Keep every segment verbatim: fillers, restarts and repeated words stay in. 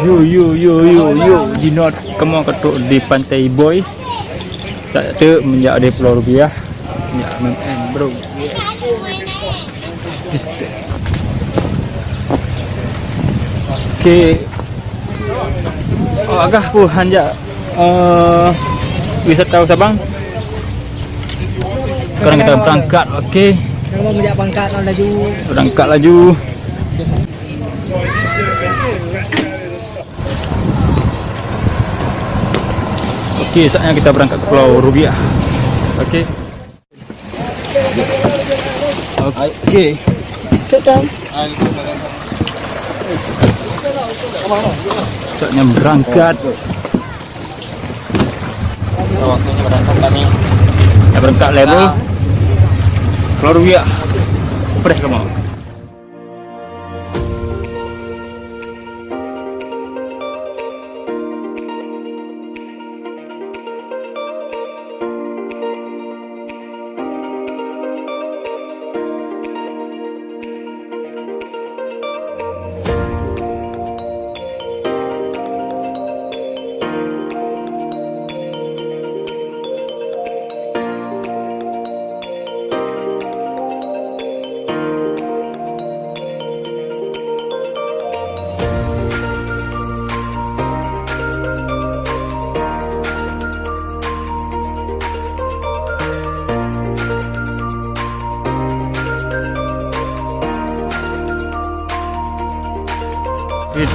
Yo, yo, yo, yo, yo, jinoe kamoe ka trok di Pantai Iboy. Tak teuk meunjak di Pulau Rubiah. Ya, main, bro. Yes. Oke. Oh, agah pun hanjak, eh, wisata Sabang. Sekarang kita berangkat, oke. Kalau mau berangkat laju. Berangkat laju. Oke, saatnya kita berangkat ke Pulau Rubiah. Oke. Oke. Sit down. Saatnya berangkat. Waktunya berangkat kami. Ya, berangkat level. Pulau Rubiah. Preh kamoe.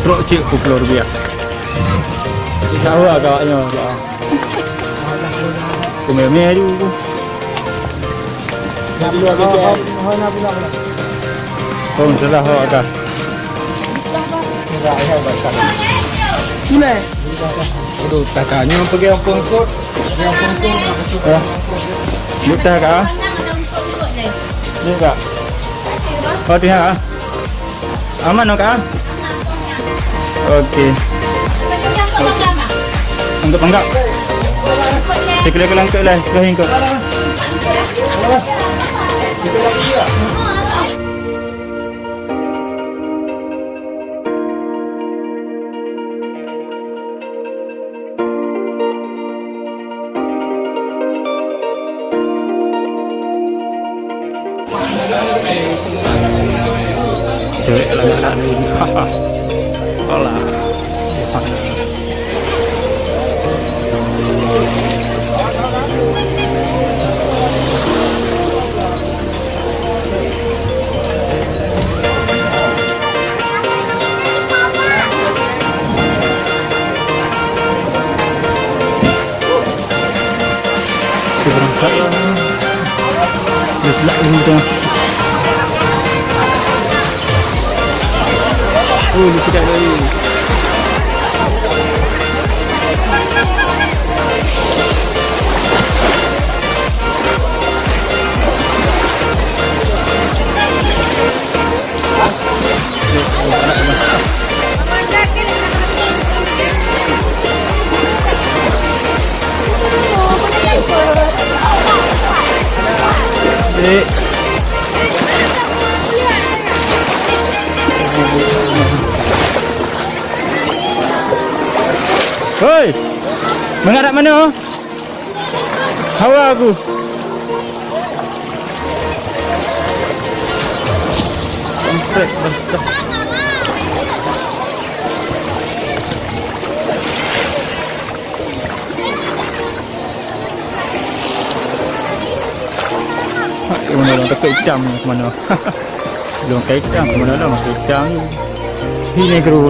Trok cit peuet ploh rupiah. Cit sawa ka awaknyoe. Kumé-mé aju. Oh, salah awak ka. Aduh, takanya pergi apa kot? Ya. Buta ka? Ni ka? Oh, tu ya. Aman, Kak? Oke. Angkat, angkat. Sikali-kali angkat lah, sikali angkat. Cewek lah nak lari. Alah. Kita berangkat lah. Dah silap dulu dah. Oh, dia silap lagi. Hoi! Mengarap mana? Hawa aku. Komplek basah. Hai, mana orang takut hitam ni ke mana? Belum kait hitam ke mana dah, masih hitam ni. Ini kru.